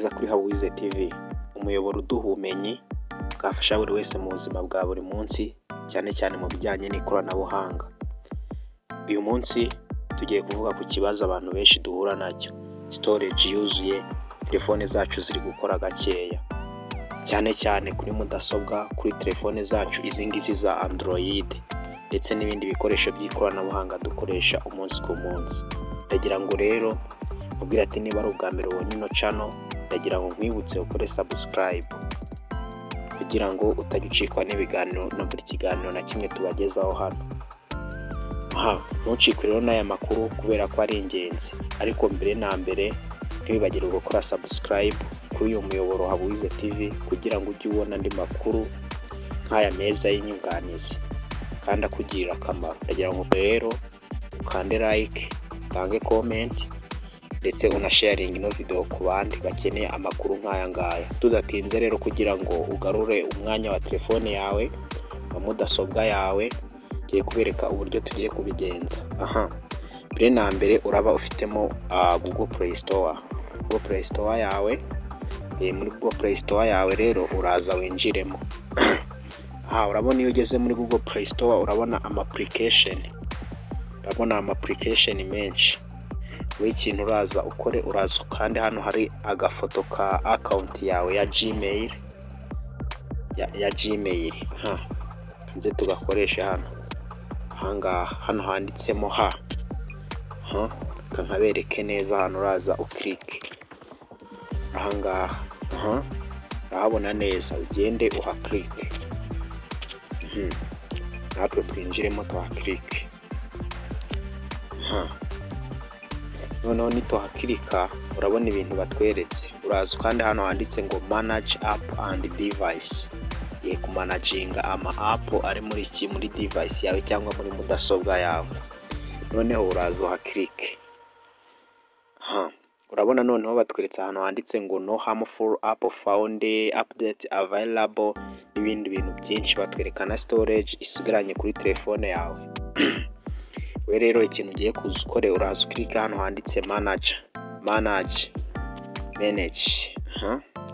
Neza kuri Hawize TV, umuyoboro uduha ubumenyi bwafasha buri wese mu buzima bwa buri munsi, cyane cyane mu bijyanye n'ikoranabuhanga. Uyu munsi tugiye kuvuga ku kibazo abantu benshi duhura nacyo: storage yuzuye, telefone zacu ziri gukora gakeya, cyane cyane kuri mudasobwa, kuri telefone zacu izi ngizi za Android ndetse n'ibindi bikoresho by'ikoranabuhanga dukoresha umunsi ku munsi. Ndagira ngo rero nkubwire ati niba ari ubwa mbere ubonye ino channel, ndagira ngo nkwibutse ukore subscribe kugira ngo utajya ucikwa n'ibiganiro na buri kiganiro na kimwe tubagezaho hano. Aha ntucikwe rero n'aya makuru kubera ko ari ingenzi, ariko mbere na mbere ntiwibagirwe gukora subscribe kuri uyu muyoboro Hawize TV kugira ngo ujye ubona andi makuru nk'aya meza y'inyunganizi kandi akugirira akamaro. Ndagira ngo rero ukande like, utange comment ndetse unasharinge ino video ku bandi bakeneye amakuru nk'aya ngaya. Tudatinze rero, kugira ngo ugarure umwanya wa telefone yawe, wa mudasobwa yawe, ngiye kubereka uburyo tugiye kubigenza. Aha mbere na mbere uraba ufitemo Google Play Store, Google Play Store yawe. Muri Google Play Store yawe rero uraza winjiremo. Aha urabona iyo ugeze muri Google Play Store urabona ama application, urabona ama application menshi. Wowe ikintu uraza ukore, uraza ukande hano hari agafoto ka account yawe ya Gmail, ya Gmail. Ha nze tugakoreshe hano ahangaha, hano handitsemo ha ha, nkabereke neza. Hano uraza ukirike ahangaha. Aha urahabona neza, ugende uhakirike, natwe twinjiremo tuhakirike. Noneho nituhakirika urabona ibintu batweretse. Uraza kandi hano handitse ngo "Manage app and device", ye kumanaginga ama app ari muri iki, muri device yawe cyangwa muri mudasobwa yawe. Noneho uraza uhakirike. Urabona noneho batweretse ahantu handitse ngo "No harmful app found, update available" n'ibindi bintu byinshi. Batwereka na storage isigaranye kuri telefone yawe. We rero ikintu ugiye kuza ukore, uraza ukirika hano handitse manage, manage, manage,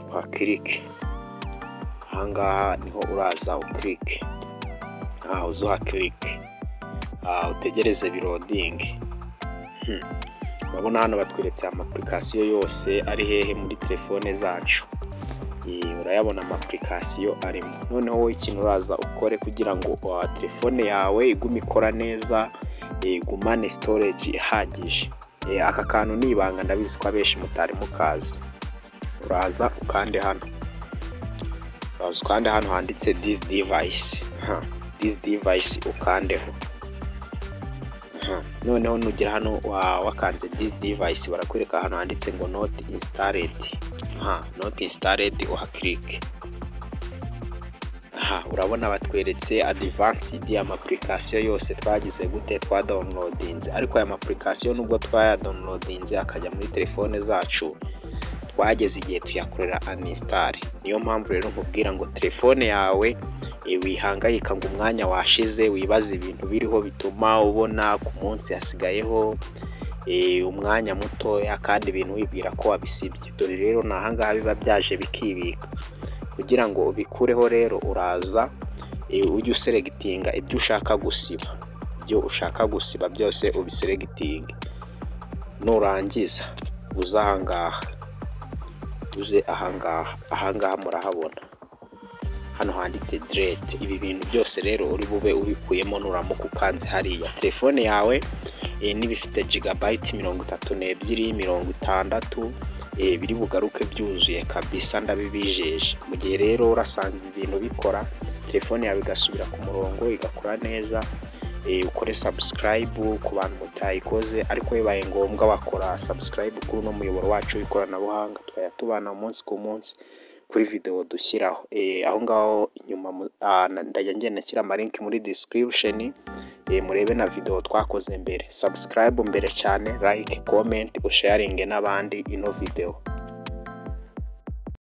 uhakirike. Ahangaha niho uraza ukirike, aha uza uhakirike, utegereze birodinge. Urabona hano batweretse ama application yose ari hehe? Muri telefone zacu. Urayabona ama application arimo. Noneho wowe ikintu uraza ukore kugira ngo telefone yawe igume ikora neza, igumane storage ihagije, aka kantu ni ibanga, ndabizi ko abenshi mutari mukazi. Uraza ukande hano, uraza ukande hano handitse "This device", "This device" ukandeho. Noneho nugera hano wakanze "This device", barakwereka ahantu handitse ngo "Not installed". "Not installed" uhakirike. Aha urabona batweretse advanced, ama application yose twagize gute? Twadownloadinze. Ariko aya ma application nubwo twayadownloadinze akajya muri telefone zacu, twageze igihe tuyakorera uninstall. Niyo mpamvu rero nkubwira ngo telefone yawe wihangayika ngo umwanya washize, wibaza ibintu biriho bituma ubona ku munsi hasigayeho umwanya mutoya kandi ibintu wibwira ko wabisibye. Dore rero ni ahangaha biba byaje bikibika. Kugira ngo ubikureho rero, uraza ujye uselectinga ibyo ushaka gusiba, ibyo ushaka gusiba byose ubiselectinge. Nurangiza uze ahangaha, uze ahangaha, ahangaha murahabona hano handitse "Delete". Ibi bintu byose rero uri bube ubikuyemo nuramuka ukanze hariya. Telefone yawe niba ifite gigabyte 32, 60, biri bugaruke byuzuye kabisa, ndabibijeje. Mu gihe rero urasanga ibi bintu bikora, telefone yawe igasubira ku murongo, igakora neza, ukore subscribe ku bantu mutayikoze, ariko bibaye ngombwa wakora subscribe kuri uno muyoboro wacu w'ikoranabuhanga, tukajya tubana umunsi ku munsi kuri video dushyiraho. Aho ngaho inyuma ndajya ngenda nshyira amalinki muri description, murebe na video twakoze mbere. Subscribe mbere cyane, like, comment, usharinge n'abandi ino video.